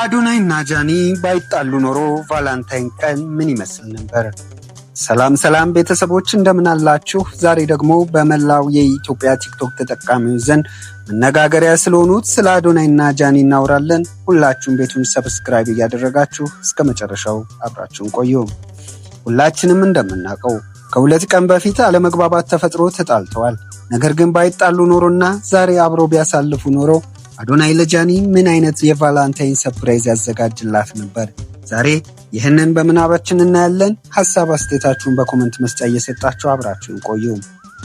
አዶናይ እና ጃኒ ባይጣሉ ኖሮ ቫላንታይን ቀን ምን ይመስል ነበር? ሰላም ሰላም ቤተሰቦች፣ እንደምን አላችሁ? ዛሬ ደግሞ በመላው የኢትዮጵያ ቲክቶክ ተጠቃሚዎች ዘንድ መነጋገሪያ ስለሆኑት ስለ አዶናይ እና ጃኒ እናወራለን። ሁላችሁም ቤቱን subscribe እያደረጋችሁ እስከ መጨረሻው አብራችሁን ቆዩ። ሁላችንም እንደምናውቀው ከ2 ቀን በፊት አለመግባባት ተፈጥሮ ተጣልተዋል። ነገር ግን ባይጣሉ ኖሮና ዛሬ አብሮ ቢያሳልፉ ኖሮ አዶናይ ለጃኒ ምን አይነት የ Valentine surprise ያዘጋጅላት ነበር? ዛሬ ይህንን በምናባችን እናያለን። ሀሳብ አስተያየታችሁን በ comment መስጫ እየሰጣችሁ አብራችሁን ቆዩ።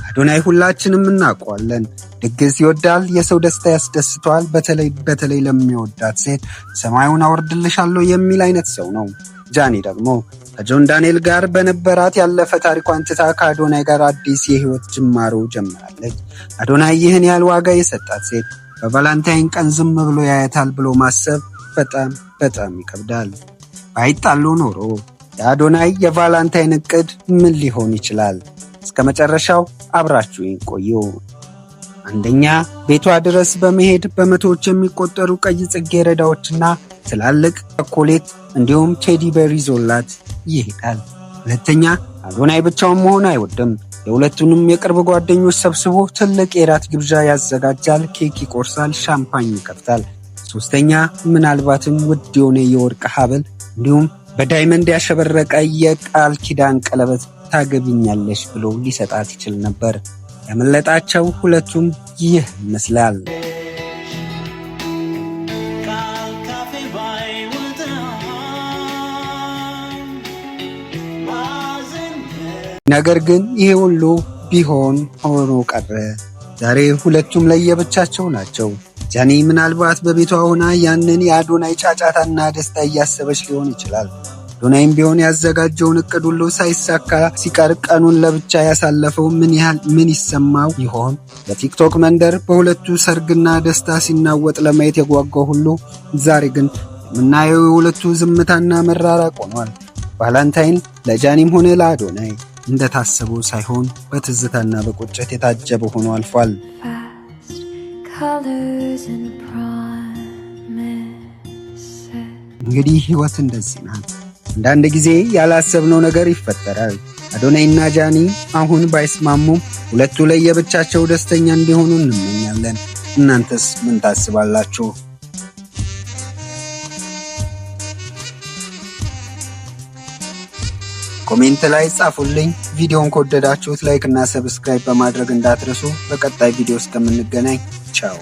አዶናይ ሁላችንም እናውቀዋለን። ድግስ ይወዳል፣ የሰው ደስታ ያስደስተዋል። በተለይ በተለይ ለሚወዳት ሴት ሰማዩን አወርድልሻለሁ የሚል አይነት ሰው ነው። ጃኒ ደግሞ ከጆን ዳንኤል ጋር በነበራት ያለፈ ታሪኳን ትታ ከአዶናይ ጋር አዲስ የህይወት ጅማሮ ጀምራለች። አዶናይ ይህን ያህል ዋጋ የሰጣት ሴት በ Valentine ቀን ዝም ብሎ ያያታል ብሎ ማሰብ በጣም በጣም ይከብዳል። ባይጣሉ ኖሮ የአዶናይ የ Valentine እቅድ ምን ሊሆን ይችላል? እስከ መጨረሻው አብራችሁኝ ቆዩ። አንደኛ፣ ቤቷ ድረስ በመሄድ በመቶዎች የሚቆጠሩ ቀይ ጽጌረዳዎችና ትላልቅ ቸኮሌት እንዲሁም teddy bear ይዞላት ይሄዳል። ሁለተኛ፣ አዶናይ ብቻውን መሆን አይወድም። የሁለቱንም የቅርብ ጓደኞች ሰብስቦ ትልቅ የራት ግብዣ ያዘጋጃል፣ ኬክ ይቆርሳል፣ ሻምፓኝ ይከፍታል። ሶስተኛ፣ ምናልባትም ውድ የሆነ የወርቅ ሀብል እንዲሁም በ diamond ያሸበረቀ የቃል ኪዳን ቀለበት ታገቢኛለሽ ብሎ ሊሰጣት ይችል ነበር። ያመለጣቸው ሁለቱም ይህ ይመስላል። ቃል ካፌ ባይወጣም ባዝን ነገር ግን ይህ ሁሉ ቢሆን ሆኖ ቀረ። ዛሬ ሁለቱም ለየብቻቸው ናቸው። ጃኒ ምናልባት በቤቷ ሆና ያንን የአዶናይ ጫጫታና ደስታ እያሰበች ሊሆን ይችላል። አዶናይም ቢሆን ያዘጋጀውን እቅድ ሁሉ ሳይሳካ ሲቀር ቀኑን ለብቻ ያሳለፈው ምን ያህል ምን ይሰማው ይሆን? በቲክቶክ መንደር በሁለቱ ሰርግና ደስታ ሲናወጥ ለማየት የጓጓው ሁሉ ዛሬ ግን የምናየው የሁለቱ ዝምታና መራራቅ ሆኗል። Valentine ለጃኒም ሆነ ለአዶናይ እንደታሰበው ሳይሆን በትዝታና በቁጭት የታጀበ ሆኖ አልፏል። Fast colors and promises. እንግዲህ ህይወት እንደዚህ ናት። አንዳንድ ጊዜ ያላሰብነው ነገር ይፈጠራል። አዶናይና ጃኒ አሁን ባይስማሙም ሁለቱ ለየብቻቸው ደስተኛ እንዲሆኑ እንመኛለን። እናንተስ ምን ታስባላችሁ? Comment ላይ ጻፉልኝ። ቪዲዮን ከወደዳችሁት like እና subscribe በማድረግ እንዳትረሱ። በቀጣይ ቪዲዮ እስከምንገናኝ ቻው።